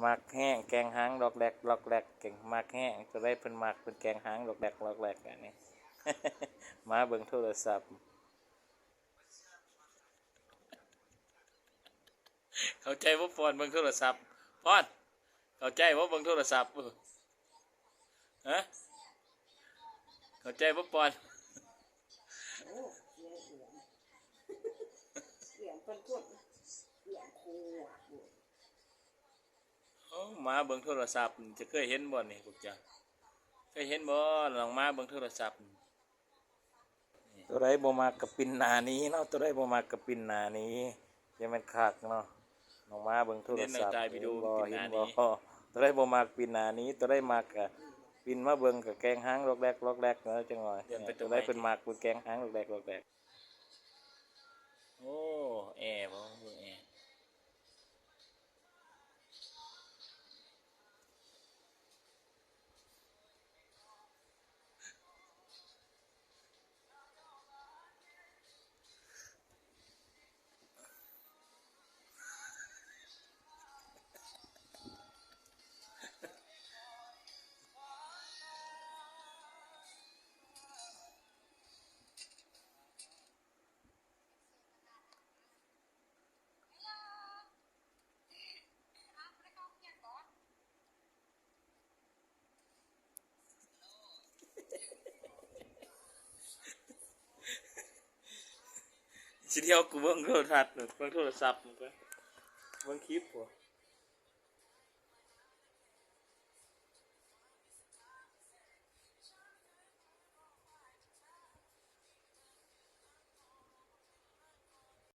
ມັກແຮງແກງຫາງລອກແລັກລອກແລັກ ເກັ່ງມັກແຮງ ຕົວໃດເພິ່ນມັກ ເພິ່ນແກງຫາງລອກແລັກລອກແລັກ ອັນນີ້ ໝາເບິ່ງໂທລະສັບ. ເຂົ້າໃຈບໍ່ ປອນເບິ່ງໂທລະສັບ ປອນ ເຂົ້າໃຈບໍ່ເບິ່ງໂທລະສັບ? ເອີ ຮະ ເຂົ້າໃຈບໍ່ ປອນ? ໂອ້ ສຽງເອື້ອນ ສຽງເພິ່ນພຸ້ນ ສຽງໂຄວາດ. ໂອ້ ໝາເບິ່ງໂທລະສັບ ຈະເຄີຍເຫັນບໍ່ນີ້ພວກເຈົ້າ? ເຄີຍເຫັນບໍ່ ນ້ອງໝາເບິ່ງໂທລະສັບ? ຕົວໃດບໍ່ມັກກະປິ່ນໜ້າໜີເນາະ ຕົວໃດບໍ່ມັກກະປິ່ນໜ້າໜີ ຈະແມ່ນຄັກເນາະ. ນ້ອງໝາເບິ່ງໂທລະສັບ ເຫັນບໍ່ ເຫັນບໍ່? ຕົວໃດບໍ່ມັກປິ່ນໜ້າໜີ ຕົວໃດມັກກະປິ່ນມາເບິ່ງ ກະແກງຫາງລອກແລັກລອກແລັກເນາະ ຈັກໜ້ອຍ. ຕົວໃດເພິ່ນມັກ ເພິ່ນແກງຫາງລອກແລັກລອກແລັກ. ໂອ້ ແອບໍ່ ເບິ່ງແອ. ຊິດຽວກູເບິ່ງໂທລະທັດ ເບິ່ງໂທລະສັບ ເບິ່ງຄລິບພຸ້ນ.